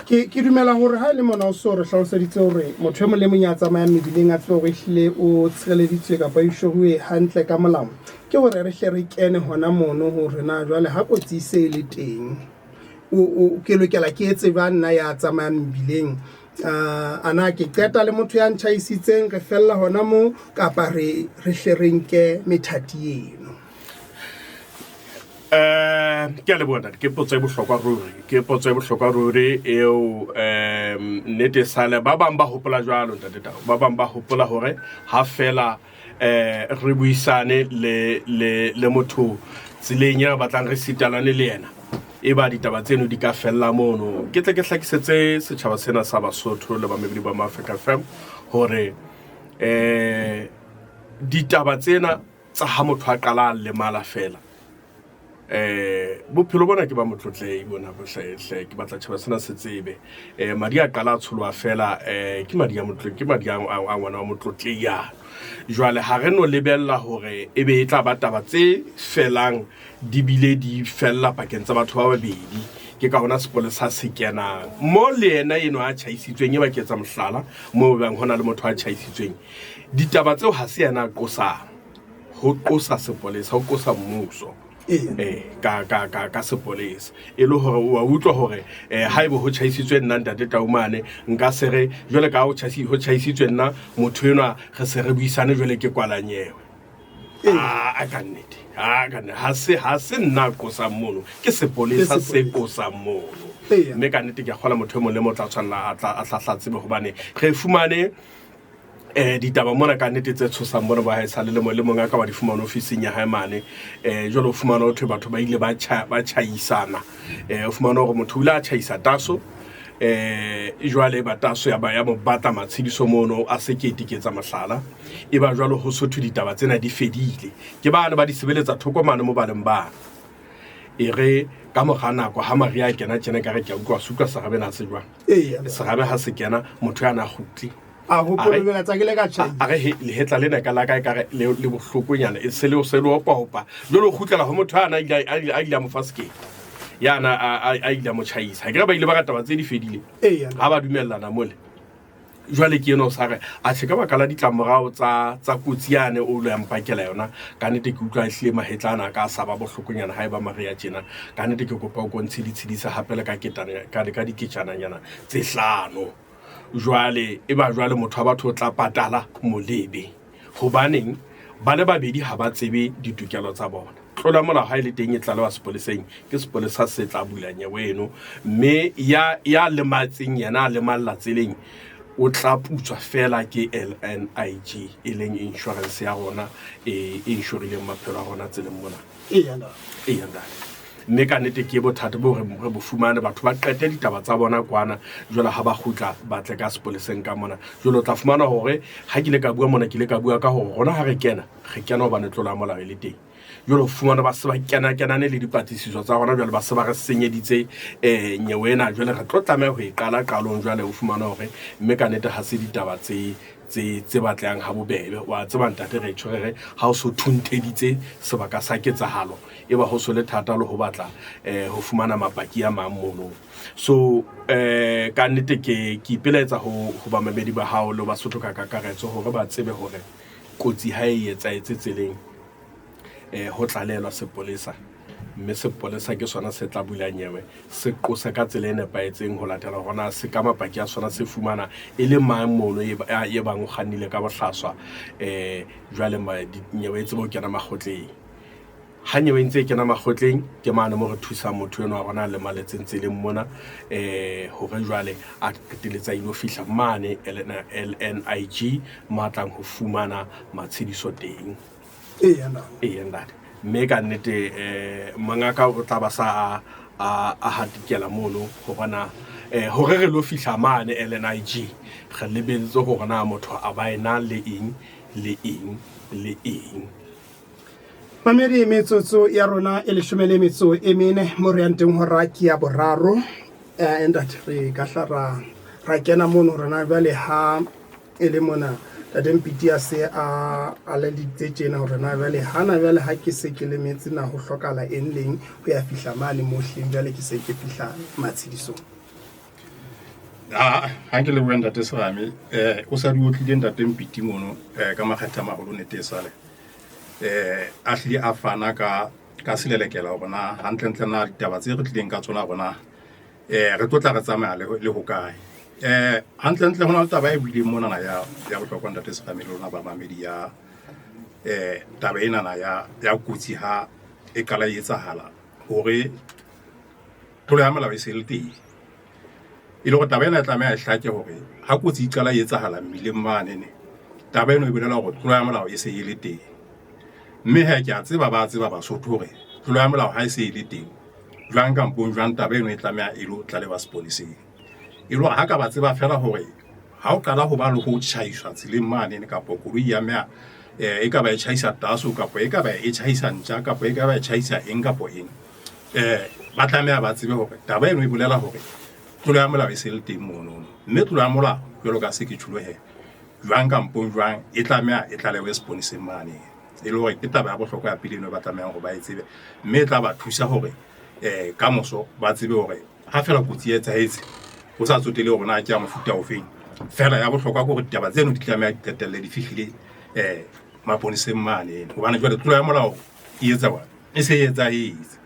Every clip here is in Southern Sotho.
Ke dumela hore ha e le mona o so re hlaloseditse hore motho e mong le mong ya tsamayang mebileng a tsebe hore ehlile o tshireleditswe kapa o inshoruwe hantle ka molao, ke hore re hle re kene hona mono hore na jwale ha kotsi e se e le teng, o ke lokela ke etse jwang nna ya tsamayang mebileng? A na ke qeta le motho ya ntjhaisitseng re fella hona moo kapa re hle re nke methati eno? Ke a leboha ntate, ke potso e bohlokwa ruri, ke potso e bohlokwa ruri eo. Nnete sale ba bang ba hopola jwalo, ntate Tau, ba bang ba hopola hore ha fela re buisane le motho tseleng e re batlang re sitalane le yena, e ba ditaba tseno di ka fella mono. Ke tle ke hlakisetse setjhaba sena sa Basotho le bamamedi ba Maafrika FM hore ditaba tsena tsa ha motho a qala a lemala fela, bophelo bona ke ba motlotlehi bona bohle. Ke batla tjhaba sena se tsebe, madi a qala a tsholoha fela, ke madi a motlo, ke madi a ngwana wa motlotlehi yana. Jwale ha re no lebella hore e be e tla ba taba tse felang di bile di fella pakeng tsa batho ba babedi. Ke ka hona sepolesa se kenang mo le yena eno a tjhaisitsweng. E ba ke etsa mohlala mo bang hona le motho a tjhaisitsweng, ditaba tseo ha se yena a qosang, ho qosa sepolesa, ho qosa mmuso ka sepolesa, e le hore wa utlwa hore haebe ho tjhaisitswe nna, ntate Taumane, nka se re jwale ka ho tjhaisitswe nna, motho enwa re se re buisane jwale ke kwalanyewe. A ka nnete, a ka nnete, ha se nna a qosang mono, ke sepolesa se qosang mono. Mme ka nnete ke a kgola motho e mong le mong o tla tshwanela a tla a hlahla tsebe, hobane re fumane ditaba mona ka nnete tse tshosang bona ba haesale le le mong a ka wa di fumana ofising ya hae mane. Jwale o fumana ho thwe batho ba ile ba tjhaisana. O fumana hore motho o ile a tjhaisa taso, jwale ba taso ya ba ya mo batla matshediso mono a sekete, ke etsa mohlala. E ba jwale ho sothwe ditaba tsena di fedile, ke bane ba di sebeletsa thoko mane mo ba leng bana. E re ka mora nako ha Maria a kena tjena, ka re ke a utlwa se utlwa serabe na se jwang. Serabe ha se kena, motho ya na kgutle. A hopola tsa ke le ka tjhai. A re lehetla lena ka la ka e ka re le bohlokonyana, e se le se le opaopa. Jwale o kgutlela ho motho ana a ile a mo fa sekete yana a ile a mo tjhaisa. Ha ke re ba ile ba ka taba tse di fedile ha ba dumellana mole. Jwale ke ena o sa re atjhe ka baka la ditlamorao tsa kotsi yane o lo ya mpakela yona, ka nnete ke utlwa ehlile mahetla ana a ka a sa ba bohlokonyana ha e ba Maria tjena. Ka nnete ke kopa o ko ntshe ditshedisa hape le ka ketana ka diketjananyana tse hlano. Jwale e ba jwale motho wa batho o tla patala molebe, hobaneng ba le babedi ha ba tsebe ditokelo tsa bona. Tlola molao ha e le teng e tlalewa sepoleseng, ke sepolesa se tla bula nyewe eno, mme ya lematseng yena a lemalla tseleng o tla putswa fela ke LNIG, e leng insurance ya rona e inshorileng maphelo a rona tseleng mona. Eya ntate, mme ka nnete ke bothata bo re bo fumane, batho ba qete ditaba tsa bona kwana, jwale ha ba kgutla ba tle ka sepoleseng ka mona. Jwale o tla fumana hore ha ke ile ka bua mona, ke ile ka bua ka hore rona ha re kena, re kena hobane tlolo ya molao e le teng. Jwale o fumana ba se ba kena-kenane le dipatlisiso tsa rona, jwale ba se ba re senyeditse nyewe ena, jwale re tlo tlameha ho e qala qalong. Jwale o fumana hore mme ka nnete ha se ditaba tse batlehang ha bobebe. Wa tseba ntate, re tjho re re ha o so thuntheditse sebaka sa ketsahalo, e ba ho so le thata le ho batla ho fumana mapaki a mang mono. So ka nnete ke ipelaetsa ho bamamedi ba hao le Basotho ka kakaretso hore ba tsebe hore kotsi ha e etsahetse tseleng, ho tlalelwa sepolesa, mme sepolesa ke sona se tla bula nyewe, se qose ka tsela e nepahetseng ho latela hore na se ka mapaki a sona se fumana e le mang mono e bang o kgannile ka bohlaswa. Jwale nyewe e tsebe ho kena makgotleng. Ha nyewe e ntse e kena makgotleng, ke mane mo re thusang motho enwa wa rona a lemaletseng tseleng mona, hore jwale a qeteletse a ilo fihla mane LNIG mo a tlang ho fumana matshediso teng. Eya ntate, mme ka nnete mongaka o tla ba sa a hatikela mono ho bona hore re lo fihla mane LNIG re lebelletse hore na motho a ba ena le eng le eng le eng. Mamedi, metsotso ya rona e 14 mo re yang teng hora ke ya boraro. Ntate, re ka hla ra kena mono rona jwale ha e le mona Tate Mpiti a se a leditse tjena hore na jwale hana jwale ha ke se ke lemetse na ho hlokahala eng leng ho ya fihla mane mohleng jwale ke se ke fihla matshedisong. Ha ke lebohe ntate Serame. O sa di otlile ntate Mpiti mono ka makgetha a maholo nete e sale. A hlile a fana ka selelekela hore na hantlentle na ditaba tse re tlileng ka tsona rona re tlo tla re tsamaya le hokae. Hantlentle ho na le taba e buileng monana ya bohlokwa ntate Serame le lona bamamedi ya taba enana ya kotsi ha e qala e etsahala hore tlolo ya molao e se le teng. E le hore taba ena e tlameha e hlake hore ha kotsi e qala e etsahala mmileng mane ne, taba eno e bolela hore tlolo ya molao e se e le teng. Mme he ke a tseba ba tseba Basotho hore tlolo ya molao ha e se e le teng jwang kampong jwang taba eno e tlameha e lo tlalewa seponeseng. E le hore ha ka ba tseba feela hore ha o qala ho ba le ho tjhaiswa tseleng mane kapo koloi ya meha e ka ba e tjhaisa taso kapo e ka ba e tjhaisa ntja kapo e ka ba e tjhaisa eng kapo eng, ba tlameha ba tsebe hore taba eno e bolela hore tlolo ya molao e se le teng monono. Mme tlolo ya molao jwalo ka se ke tjhulo he jwang kampong jwang e tlameha e tlalewe seponeseng mane. E le hore ke taba ya bohlokwa ya pele eno ba tlamehang hore ba e tsebe, mme e tla ba thusa hore kamoso ba tsebe hore ha fela kotsi e etsahetse ho sa tsotele hore na ke ya mofuta ofeng. Fela ya bohlokwa ke hore ditaba tseno di tlameha di qetelle di fihlile maponeseng mane, hobane jwale tlolo ya molao e etsa e se e etsahetse.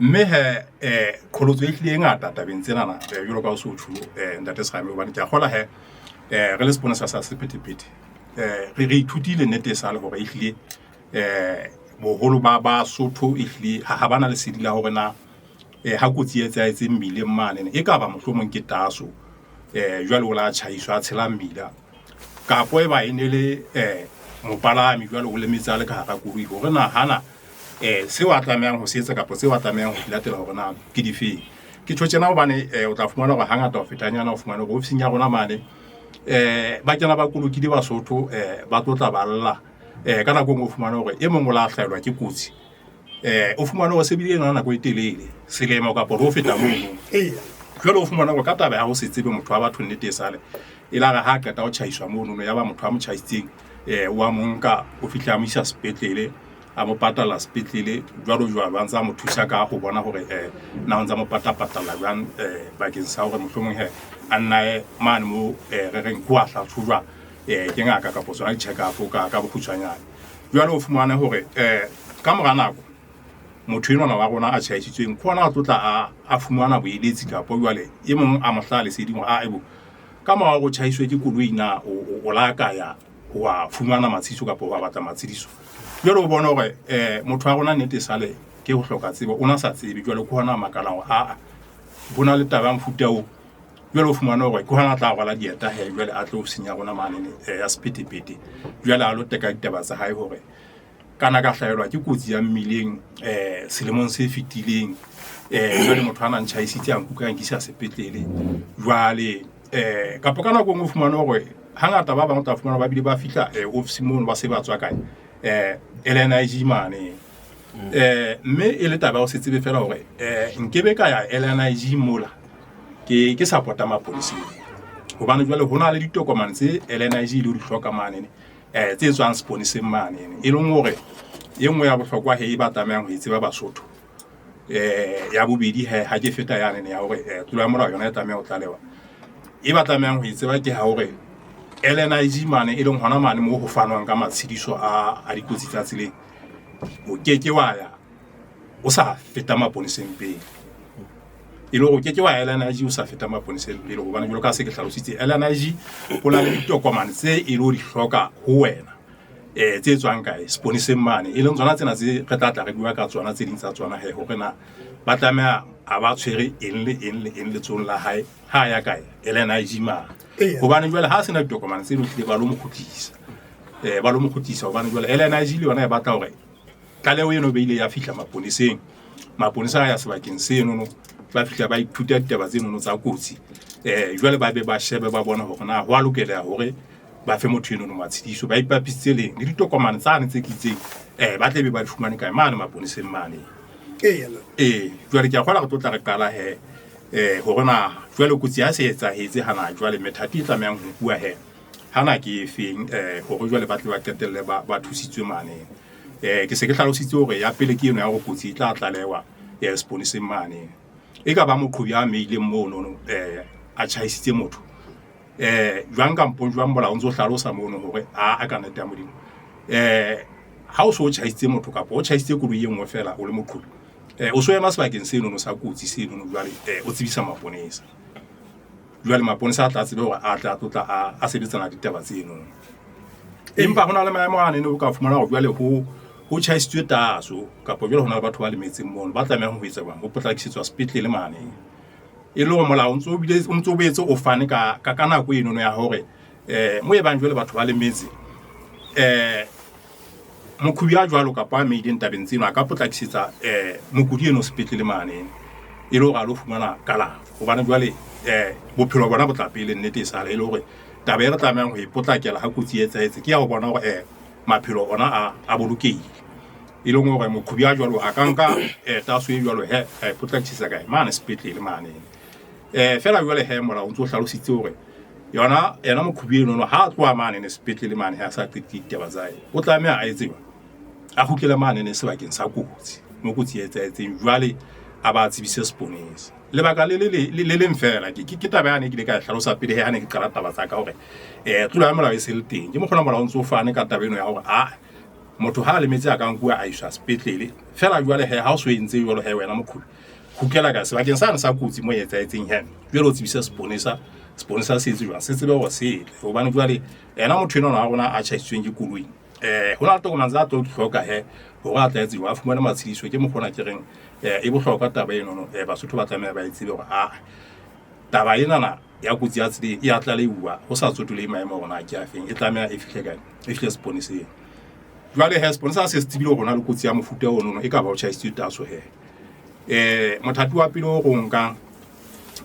Mme he qholotso e hlile e ngata tabeng tsenana jwalo ka o so tjho ntate Serame, hobane ke a kgola he re le seponesa sa sephethephethe re ithutile nnete e sale hore ehlile boholo ba Basotho ehlile ha bana lesedi la hore na ha kotsi e etsahetse mmileng mane e ka ba mohlomong ke taso jwale o la tjhaiswa a tshela mmila, kapo e ba e ne le mopalami jwale o lemetse a le ka hara koloi, hore na hana seo a tlamehang ho se etsa kapa seo a tlamehang ho di latela hore na ke difeng. Ke tjho tjena hobane o tla fumana hore hangata ho fetanyana o fumane hore ofising ya rona mane ba kena ba kolokile Basotho ba tlo tla ba lla ka nako e nngwe o fumane hore e mong o la hlahelwa ke kotsi o fumane hore se bile ena nako e telele selemo kapa ho feta mono. Jwale o fumane hore ka taba ya ho se tsebe motho wa batho nnete e sale e la re ha qeta ho tjhaiswa mono ya ba motho a mo tjhaisitseng wa mo nka o fihla a mo isa sepetlele, a mo patala sepetlele jwalo jwalo, a ntse a mo thusa ka ho bona hore na o ntse a mo patapatala jwang bakeng sa hore mohlomong he a nna mane mo re reng ke wa hlahlojwa ke ngaka kapo tsona di-check up ka bokgutshwanyane. Jwale o fumane hore ka mora nako motho enwana wa rona a tjhaisitsweng ke hona a tlotla a fumana boeletsi kapo jwale e mong a mo hlaha leseding hore a ebo ka mora hore o tjhaiswe ke koloi na o la ka ya ho wa fumana matshediso kapo ho wa batla matshediso. Jwale o bona hore motho wa rona nnete sale ke ho hloka tsebo, o na sa tsebe. Jwale ke hona a makalang hore aa ho na le taba ya mofuta oo. Jwale o fumane hore ke hona a tla rwala dieta he jwale a tle ofising ya rona mane ya sephethephethe, jwale a lo teka ditaba tsa hae hore kana ka hlahelwa ke kotsi ya mmileng selemong se fetileng, jwale motho a nang tjhaisitse a nkuka a nkisa sepetlele. Jwale kapo ka nako e nngwe o fumane hore hangata ba bang o tla fumana ba bile ba fihla ofising mono ba se ba tswa kae LNIG mane. Mme e le taba ya ho se tsebe fela hore nkebe ka ya LNIG mola ke sa pota maponeseng, hobane jwale ho na le ditokomane tse LNIG le di hloka mane tse tswang seponeseng mane, e leng hore e nngwe ya bohlokwa he e ba tlamehang ho e tseba Basotho. Ya bobedi he ha ke feta yane ya hore tlolo ya molao yona e tlameha ho tlalewa, e ba tlamehang ho e tseba ke ha hore LNIG mane e leng hona mane moo ho fanwang ka matshediso a dikotsi tsa tseleng, o keke wa ya o sa feta maponeseng pele. E le hore o keke wa ya LNIG o sa feta maponeseng pele, hobane jwalo ka se ke hlalositse LNIG ho na le ditokomane tse e le ho di hloka ho wena tse tswang kae seponeseng mane, e leng tsona tsena tse re tla tla re bua ka tsona tse ding tsa tsona he hore na ba tlameha a ba tshwere eng le eng le eng letsohong la hae ha ya kae LNIG mane. Hobane jwale ha sena ditokomane tse hlile ba lo mo kgutlisa, ba lo mo kgutlisa hobane jwale LNIG le yona e batla hore tlaleho eno be ile ya fihla maponeseng, maponesa a ya sebakeng senono ba fihla ba ithuta ditaba tsenono tsa kotsi, jwale ba be ba shebe ba bone hore na ho a lokeleha hore ba fe motho enono matshediso, ba ipapisitse leng le ditokomane tsane tse ke itseng ba tle be ba di fumane kae mane maponeseng mane. Jwale ke a kgola re tlo tla re qala he hore na jwale kotsi ha se etsahetse hana jwale methati e tlamehang ho nkuwa he hana ke efeng hore jwale ba tle ba qetelle ba thusitswe mane. Ke se ke hlalositse hore ya pele ke eno ya hore kotsi e tla tlalewa seponeseng mane. E ka ba moqhobi a meileng monono a tjhaisitse motho jwang kampong jwang molao o ntso hlalosa mono hore a ka nnete ya Modimo ha o so o tjhaisitse motho kapa o tjhaisitse koloi e nngwe fela o le moqhobi o so ema sebakeng senono sa kotsi senono jwale o tsebisa maponesa. Jwale maponesa a tla tsebe hore a tla tlotla a sebetsana ditaba tseno. Empa ho na le maemo a nene o ka fumana hore jwale ho tjhaisitswe taso kapa jwale ho na le batho ba lemetseng mono ba tlamehang ho etsa jwang, ho potlakisetswa sepetlele mane. E le hore molao o ntso bile o ntso boetse o fane ka ka nako enono ya hore mo e bang jwale batho ba lemetse moqhobi a jwalo kapa a meileng tabeng tseno a ka potlakisetsa mokudi eno sepetlele mane e le hore a lo fumana kalafo. Hobane jwale bophelo bona bo tla pele, nnete e sale e le hore taba e re tlamehang ho e potlakela ha kotsi e etsahetse ke ya ho bona hore maphelo ona a bolokehile. E leng hore moqhobi a jwalo a ka nka taso e jwalo he a e potlakisisa kae mane sepetlele mane. Fela jwale he molao o ntso hlalositse hore yona yena moqhobi enono ha a tloha mane ne sepetlele mane ha a sa qetile ditaba tsa hae, o tlameha a etse jwang? A kgutlele mane ne sebakeng sa kotsi mo kotsi e etsahetseng, jwale a ba tsebise seponesa. Lebaka le le leng fela ke taba yane ke ile ka e hlalosa pele he ha ne ke qala taba tsa ka hore tlolo ya molao e se le teng. Ke mokgona molao o ntso fane ka taba eno ya hore a motho ha a lemetse a ka nkuwa a iswa sepetlele. Fela jwale he ha o so entse jwalo he wena moqhobi kgutlela ka sebakeng sane sa kotsi mo e etsahetseng he jwale o tsebise seponesa. Seponesa se etse jwang? Se tsebe hore se tle hobane jwale ena motho enwa wa rona a tjhaisitsweng ke koloi ho na le tokomane tsa tlo di hloka he hore a tla etse jwang, a fumane matshediso. Ke mokgona ke reng e bohlokwa taba enono Basotho ba tlameha ba e tsebe hore a taba enana ya kotsi ya tseleng e a tlaleuwa ho sa tsotelehe maemo hore na ke a feng, e tlameha e fihle kae, e fihle seponeseng. Jwale he seponesa ha se se tsebile hore ho na le kotsi ya mofuta onono e ka ba o tjhaisitswe taso he mothati wa pele o re o nkang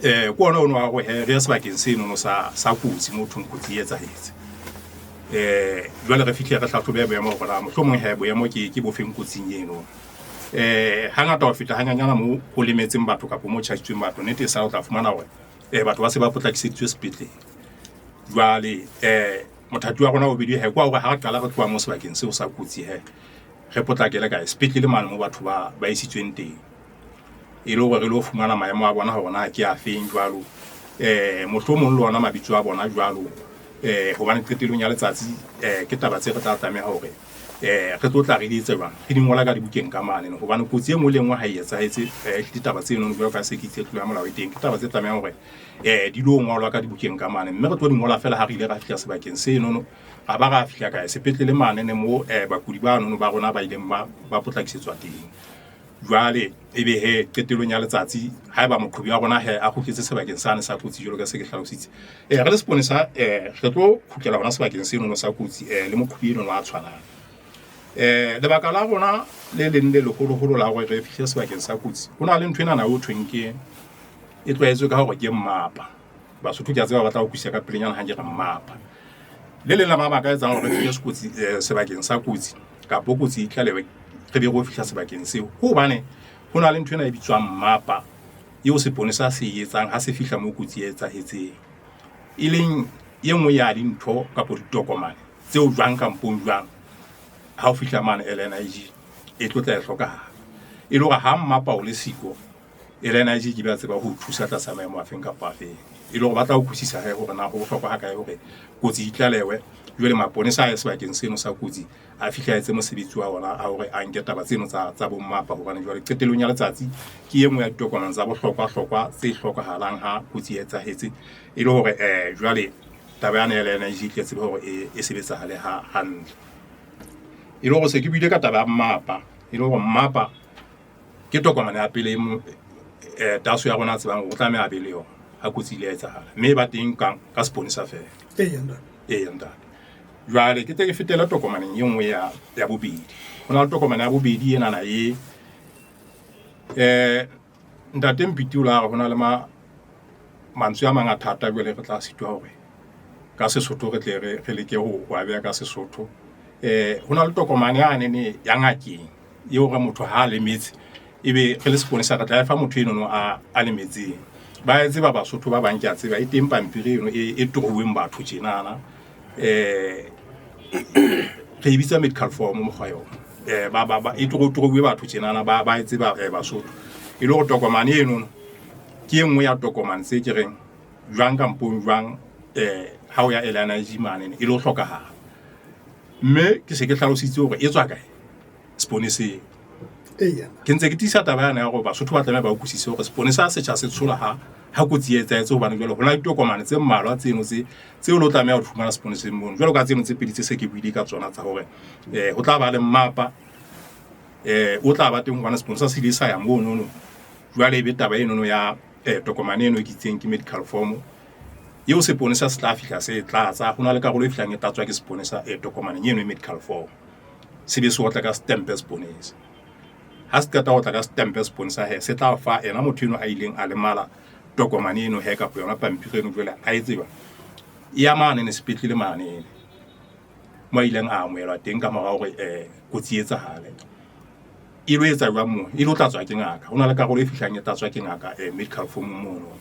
ke ona ono wa hore he re ye sebakeng senono sa kotsi mo thong kotsi e etsahetse. Jwale re fihle re hlahlobe boemo hore na mohlomong he boemo ke bofeng kotsing eno. Hangata ho feta hanyanyana mo ho lemetseng batho kapa mo tjhaisitsweng batho, nnete e sa o tla fumana hore batho ba se ba potlakiseditswe sepetlele. Jwale mothati wa rona wa bobedi he ke wa hore ha re qala re tloha mo sebakeng seo sa kotsi he re potlakele kae sepetlele mane mo batho ba isitsweng teng, e le hore re lo fumana maemo a bona hore na ke a feng jwalo, mohlomong le ona mabitso a bona jwalo, hobane qetellong ya letsatsi ke taba tse re tla tlameha hore re tlo tla re di etse jwang, re di ngola ka dibukeng ka mane. Hobane kotsi e nngwe le e nngwe ha e etsahetse ditaba tseno jwalo ka se ke itse tlolo ya molao e teng, ke taba tse tlamehang hore di lo ngolwa ka dibukeng ka mane, mme re tlo di ngola fela ha re ile ra fihla sebakeng senono, ra ba ra fihla kae sepetlele mane ne mo bakudi banono ba rona ba ileng ba potlakisetswa teng. Jwale ebe he qetellong ya letsatsi haeba moqhobi wa rona he a kgutletse sebakeng sane sa kotsi jwalo ka se ke hlalositse, re le seponesa re tlo kgutlela hona sebakeng senono sa kotsi le moqhobi enono a tshwanang. Lebaka la rona le leng le leholoholo la hore re fihle sebakeng sa kotsi, ho na le ntho enana ho thweng ke e tlwaetswe ka hore ke mmapa. Basotho ke a tseba ba tla ho utlwisisa ka pelenyana ha ke re mmapa. Le leng la mabaka a etsang hore re fihle sekotsi sebakeng sa kotsi kapo kotsi e tlalewe re be re o fihla sebakeng seo, ke hobane ho na le ntho ena e bitswang mmapa eo seponesa se e etsang ha se fihla moo kotsi e etsahetseng, e leng e nngwe ya dintho kapo ditokomane tseo jwang kampong jwang ha o fihla mane LNIG e tlo tla e hlokahala. E le hore ha mmapa o le siko, LNIG ke ba tseba ho thusa tlasa maemo a feng kapa a feng, e le hore ba tla utlwisisa he hore na ho bohlokwa ha kae hore kotsi e tlalewe. Jwale maponesa a ye sebakeng seno sa kotsi a fihle a etse mosebetsi wa ona a hore a nke taba tseno tsa bommapa, hobane jwale qetellong ya letsatsi ke e nngwe ya ditokomane tsa bohlokwa-hlokwa tse hlokahalang ha kotsi e etsahetse, e le hore jwale taba yane ya LNIG e tle tsebe hore e sebetsahale hantle. E le hore se ke buile ka taba ya mmapa, e le hore mmapa ke tokomane ya pele taso ya rona a tsebang hore o tlameha a be le yona ha kotsi ile ya etsahala, mme e ba teng ka seponesa fela. Eya ntate. Jwale ke tle ke fetele tokomaneng e nngwe ya bobedi. Ho na le tokomane ya bobedi enana e ntate Mpiti o la re ho na le mantswe a mang a thata jwale re tla sitwa hore ka Sesotho re tle re leke ho a beha ka Sesotho. Ho na le tokomane yane ya ngakeng eo re motho ha a lemetse ebe re le seponesa re tla e fa motho enono a lemetseng. Ba e tseba Basotho ba bang, ke a tseba e teng pampiri eno e toruweng batho tjenana, re e bitsa medical form mokgwa yona, ba e toruwe batho tjenana, ba e tseba Basotho. E le hore tokomane enono ke e nngwe ya tokomane tse ke reng Jwang kampong jwang ha o ya LNIG mane e lo hlokahala. Mme ke se ke hlalositse hore e tswa kae seponeseng. Ke ntse ke tiisa taba yana ya hore Basotho ba tlameha ba utlwisise hore seponesa se setjha se tshola ha ha kotsi e etsahetse hobane jwale ho na le ditokomane tse mmalwa tseno tse tseo lo tlameha ho di fumana seponeseng mono. Jwalo ka tseno tse pedi tse se ke buile ka tsona tsa hore ho tla ba le mmapa o tla ba teng hobane seponesa se ile sa ya monono. Jwale ebe taba enono ya tokomane eno e ke itseng ke medical form eo seponesa se tla fihla se e tlatsa. Ho na le karolo e fihlang e tlatswa ke seponesa tokomaneng eno e medical form. Se be se otla ka stempe seponesa. Ha se qeta ho tla ka stempe seponesa he se tla fa ena motho eno a ileng a lemala tokomane eno he kapa yona pampiri eno jwale a e tseba e ya mane ne sepetlele mane mo a ileng a amohelwa teng ka mora hore kotsi e etsahale. E lo etsa jwang moo? E lo tlatswa ke ngaka. Ho na le karolo e fihlang e tlatswa ke ngaka medical form mono.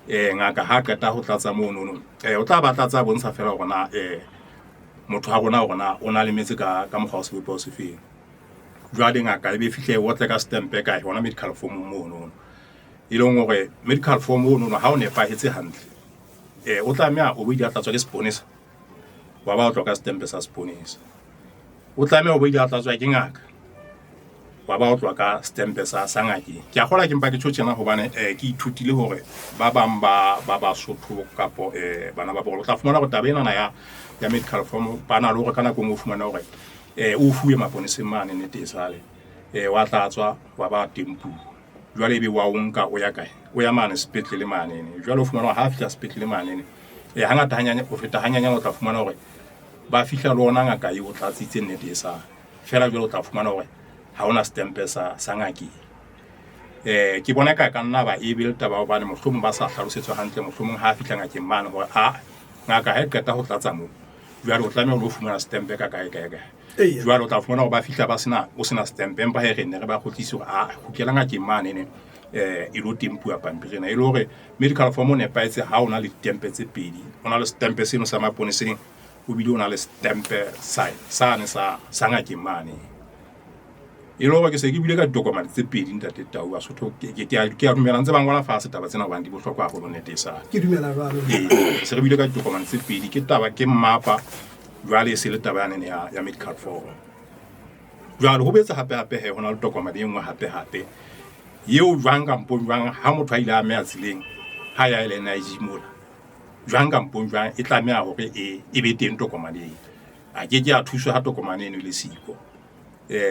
Ngaka ha qeta ho tlatsa monono o tla ba tlatsa bontsha fela hore na motho wa rona hore na o na lemetse ka ka mokgwa o sebopeho se feng. Jwale ngaka e be fihle e otle ka stempe kae hona medical form monono. E leng hore medical form ono ha o nepahetse hantle o tlameha o bo ile a tlatswa ke seponesa wa ba otlwa ka setempe sa seponesa. O tlameha o bo ile a tlatswa ke ngaka wa ba otlwa ka setempe sa sa ngakeng. Ke a kgola ke mpa ke tjho tjena hobane ke ithutile hore ba bang ba ba Basotho kapo bana ba bona o tla fumana hore taba enana ya ya medical form ba na le hore ka nako e nngwe o fumana hore o fuwe maponeseng mane nnete e sale wa tlatswa wa ba tempuwa. Jwale ebe wa o nka o ya kae? O ya mane sepetlele manene. Jwale o fumana hore ha fihla sepetlele manene hangata hanyane o feta hanyanyane o tla fumana hore ba fihla le ona ngaka eo o tlatsitse nnete e sa fela. Jwale o tla fumana hore ha ona setempe sa sa ngakeng. Ke bona ka ka nna ba e be le taba hobane mohlomong ba sa hlalosetswa hantle, mohlomong ha fihla ngakeng mane hore a ngaka ha e qeta ho tlatsa moo jwale o tlameha o lo fumana setempe ka kae kae kae. Jwale o tla fumana hore ba fihla ba sena o sena setempe, empa he re ne re ba kgutlise hore a kgutlela ngakeng mane ne e lo tempuwa pampiri ena e le hore medical form o nepahetse ha o na le ditempe tse pedi, o na le setempe seno sa maponeseng o bile o na le setempe sa sane sa sa ngakeng mane. E le hore ke se ke bile ka ditokomane tse pedi ntate Tau Basotho ke a dumela ntse ba ngola fatshe taba tsena hobane di bohlokwa haholo nnete e sa. Ke dumela jwalo. Ee, se re bile ka ditokomane tse pedi ke taba ke mmapa jwale e se le taba yanene ya ya medical form. Jwale ho boetse hape hape he ho na le tokomane e nngwe hape hape eo jwang kampong jwang ha motho a ile a ameha tseleng ha ya LNIG mola jwang kampong jwang e tlameha hore e e be teng tokomane eo. A ke ke a thuswa ha tokomane eno e le siko.